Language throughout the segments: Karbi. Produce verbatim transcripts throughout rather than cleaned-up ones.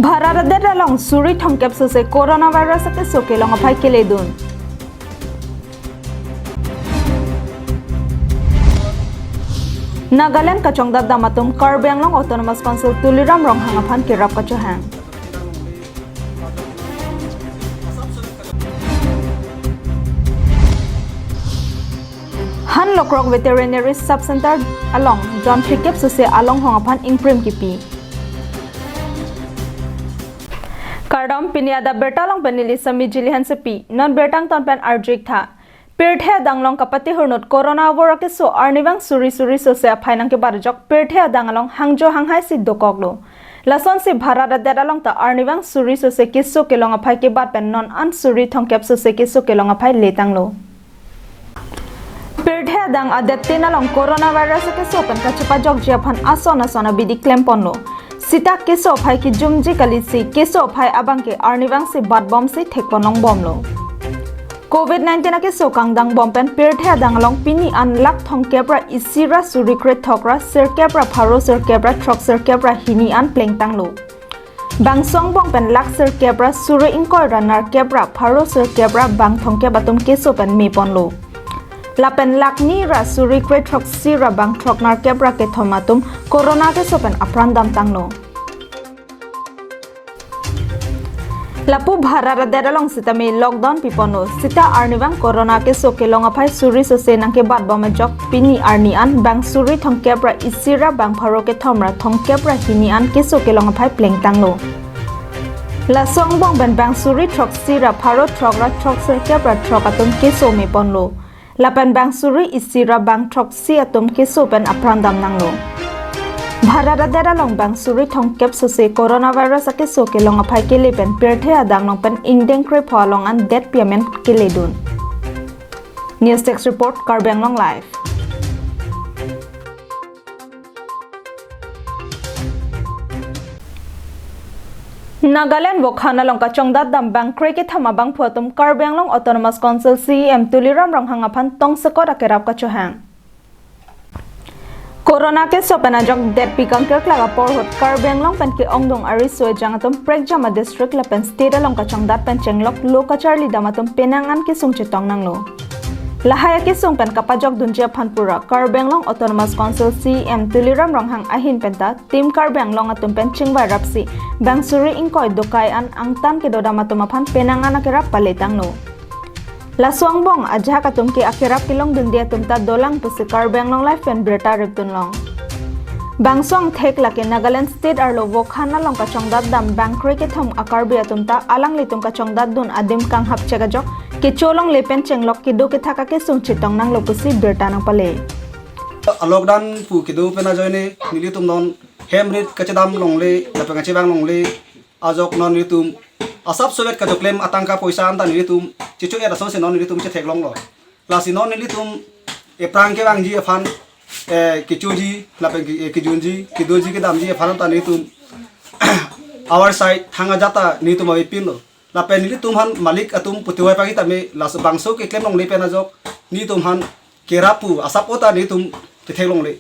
Bharat adet along suri thomkep sose coronavirus akeso kelong aphai keledun. Nagaland kachongdat dam atum Karbi Anglong Autonomous Council Tuliram Ronghang aphan kerap kachohang. Han Lokrok Veterinary Sub Center along jon thrikep sose alonghong aphan ingprim kipi. Kardom, pini adap birta along pen neli Sami Jili Hansepi, non birta angton pen arju-ik tha. Pirthe adang along kapatehor inut corona avur akeso arnivang suri suri sose aphai nangkebat ajok pirthe adang along hangjo hanghai si dokoklo. Lasonsi Bharat adet along ta arnivang suri sose keso kelong aphai kebat pen non an suri thomkep sose keso kelong aphai letanglo. Pirthe adang adet tin along coronavirus akeso pen kachepajokji aphan ason ason abidi klemponlo. Sita keso aphai kijumji kalisi keso aphai abangke arnivang si batbomsi thekponlongbomlo. Covid nineteen akeso kangdangbom pen pirthe adang along pini an lakh thomkep ra isi ra suri krethrok ra sirkep ra pharo sirkep ra throk sirkep ra hini an plengtanglo. Bangso angbong pen lakh sirkep ra suri ingkoi ra nerkep ra pharo sirkep ra bang thomkep atum keso pen meponlo. Lapen lakh ni ra suri krethroksi ra bang throk nerkep ra kethom atum corona keso pen apran damtanglo. Lapu Bharat adet along sitame lockdown piponlo. Sita arnivang corona keso kelong aphai suri sose nangkebatbom ajok pini arni an bang suri thomkep ra isi ra bang pharo kethom ra thomkep ra hini an keso kelong aphai plengtanglo. Laso angbong pen bang suri throksi ra pharo throk ra throk sirkep ra throk atum keso meponlo. Lapen bang suri isi ra bang throksi atum keso pen apran damnanglo. Bharat adet along bang suri thomkep sose coronavirus akeso kelong aphai kele pen pirthe adang along pen ingdeng krepho along an detpi amen keledun. News Desk Report, Karbi Anglong Live. Nagaland Wokha along kachongdat dam bang krekethom abangphu atum Karbi Anglong Autonomous Council C E M Tuliram Ronghang aphan tongsekot akerap kachohang. Corona keso pen ajok detpi kangkirklak apor ahut Karbi Anglong pen ke-ongdung ariso ejang atum prekjam a-district lapen state along kachongdat pen chenglok lo kacharli dam atum penang an kesung chetongnanglo. Lahai akesung pen kapajokdunji aphan pura Karbi Anglong Autonomous Council C E M Tuliram Ronghang ahin penta Team Karbi Anglong atum pen chingvai rapsi bang suri ingkoi dokai an angtan kedodam atum aphan penang an akerap paletanglo. Laso angbong ajahak atum ke akerap kelongdunde atum ta dolang pusi Karbi Anglong Live pen birta ripdunlong. Bangso angthek lake Nagaland State arlo Wokha along kachongdat dam bang krekethom a-Karbi atum ta alanglitum kachongdatdun adim kanghap chek ajok kecho longle pen chenglok kedo kethak akesung chetongnanglo pusi birta nangpale. Lockdown pu kedo pen ajoine nelitum non hem rit kachedam longle lapen kachevang longle ajok non nelitum asap sovet kachoklem atangka poisa anta nelitum chicho et asonsi non nelitum chetheklonglo. Lasi non nelitum ephrang kevangji aphan, eh, kechoji lapen ke-, eh, kejunji kedoji kedamji aphan anta nelitum our side thang ajat ta nelitum avepinlo. Lapen nelitum aphan malik atum putuai pagi tame laso bangso keklem longle pen ajok nelitum aphan kerap pu asap ota nelitum ketheklongle.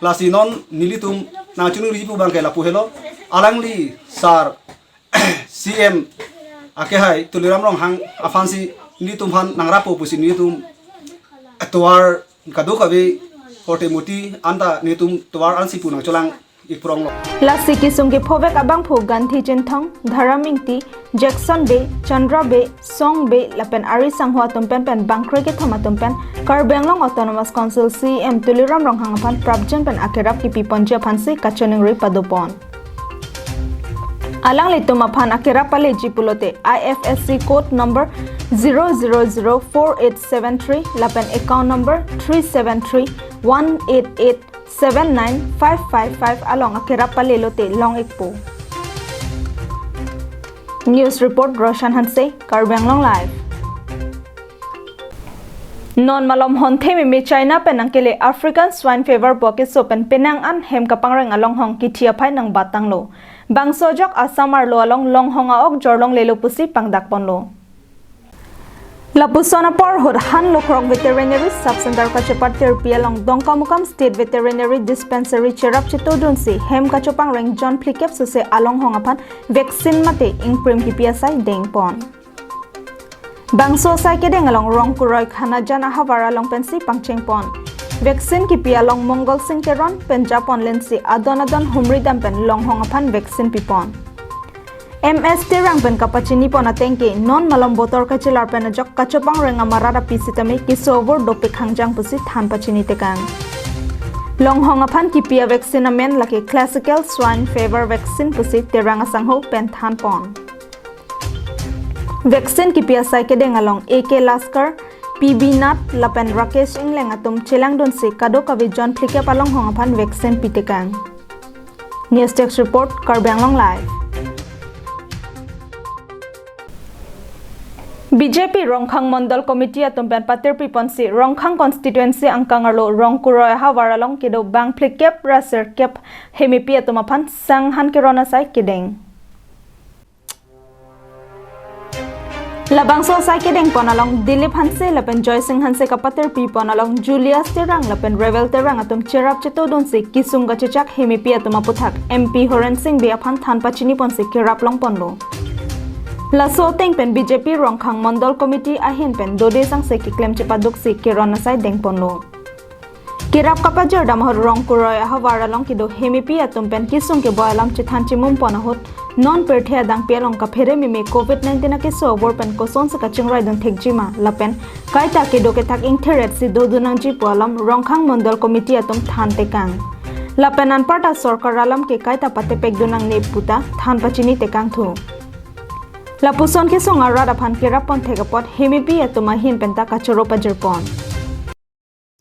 Lasi non nelitum nangchunuri pu bangke lapu helo. Alangli sir C E M akehai Tuliram Ronghang aphansi nelitum aphan nangrappo pusi nelitum tovar kadokave korte murti anta nelitum tovar ansi pu nangcholang-ik pronglo. Lasi kesung kephovek abangphu Gandhi Chinthong, Dharam Ingti, Jackson Bey, Chandra Bey, Song Bey lapen ari sangho atum pen pen bang krekethom atum pen Karbi Anglong Autonomous Council C E M Tuliram Ronghang aphan prapjin pen akerap kipiponji aphansi kachiningri padopon. Alanglitum aphan akerap paleji pulote I F S C code number zero zero zero four eight seven three lapen account number three seven three one eight eight seven nine five five five along akerap palelote long-ikpo. News report, Roshan Hanse, Karbi Anglong Live. Non malom honthe meme China pen nangkele African Swine Fever pu akeso pen penang an hem kapangreng alonghong kithi aphai nangbatanglo. Bangso ajok Assam arlo along longhong a-ok jorlonglelo pusi pangdakponlo. Lapuson apor ahut Hanlokrok Veterinary Sub Center kachepatirpi along Dongkamukam State Veterinary Dispensary cherap chetodunsi hem kachopangreng jon phlikep sose alonghong aphan vaccine mate ingprim kipi asai dengpon. Bangso asai kedeng along Rongkuroi Khanajan ahavar along pensi pangchengpon. Vaccine kipi along Mongol Sing Teron pen japon lensi adon adon humri dam pen longhong aphan vaccine pipon. M S Terang pen kapachinipon ateng ke non malom botor kachelar pen ajok kachopangreng amarat api sitame keso avur dopik hangjang pusi than pachini tekang. Longhong aphan kipi a vaccine amen lake classical swine fever vaccine pusi Terang asangho pen thanpon. Vaccine kipi asai kedeng along A K Laskar, P B Nath lapen Rakesh Engleng atum chelangdunsi kadokave jon phlikep alonghong aphan vaccine pitekang. News Desk Report, Karbi Anglong Live. B J P Rongkhang Mondol Committee atum pen patirpiponsi Rongkhang Constituency angkang arlo Rongkuroi ahavar along kedo bang phlikep ra sirkep hemepi atum aphan sang han keron asai kedeng. Labangso asai kedengpon along Dilip Hanse lapen Joysing Hanse kapatirpipon along Julius Terang lapen Revel Terang atum cherap chetodunsi kisung kachechak hemepi atum aputhak M P Horen Sing Bey aphan than pachiniponsi kerap longponlo. Laso ateng pen B J P Rongkhang Mondol Committee ahin pen dode sangse keklem chepaduksi keron asai dengponlo. Kerap kapajor dam ahut Rongkuroi ahavar along kedo hemepi atum pen kisung keboi alam chethan chimumpon ahut non pirthe adangpi along kaphere meme covid nineteen akeso avur pen kosonsi kachingraidun thekjima lapen kaita kedo kethak ingtheret si dodun nangji pu alam Rongkhang Mondol Committee atum than tekang. Lapen anparta sorkar alam ke kaita patepekdun nangne puta than pachini tekangthu. Lapuson kesung arat aphan kerappon thek apot hemepi atum ahin penta kachoro pajirpon.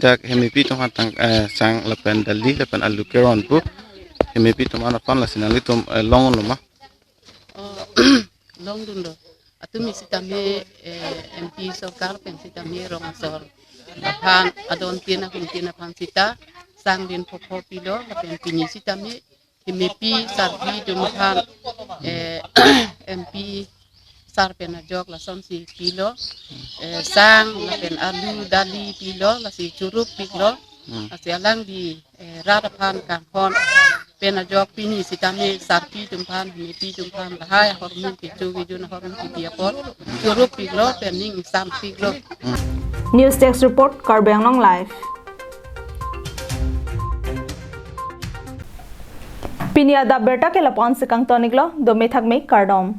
Jak hemepi atum aphan tang, eh, sang lapen dali lapen alu keron pu. Hemepi atum aphan lasi nanglitum, eh, longlo ma? Oh, longdunlo. Atumi sitame, eh, M P sorkar pen sitame rong asor aphan adon tin ahum tin aphan sita sang din phopho pilo lapen pini sitame hemepi sarpi atum aphan, eh, M P sar pen ajok lasonsi pilo, eh, sang lapen alu dali pilo lasi chorupiklo. Hmm. Lasi alangli, eh, rat aphan kanghon pen ajok pini sitame sarpi atum aphan hemepi atum aphan lahai ahormu kecho kejun ahormu kipi apot chorupiklo pen ning sampiklo. News Desk Report, Karbi Anglong Live. Pini adap abirta ke lapu-an si kangtoniklo, dome thakme, kardom.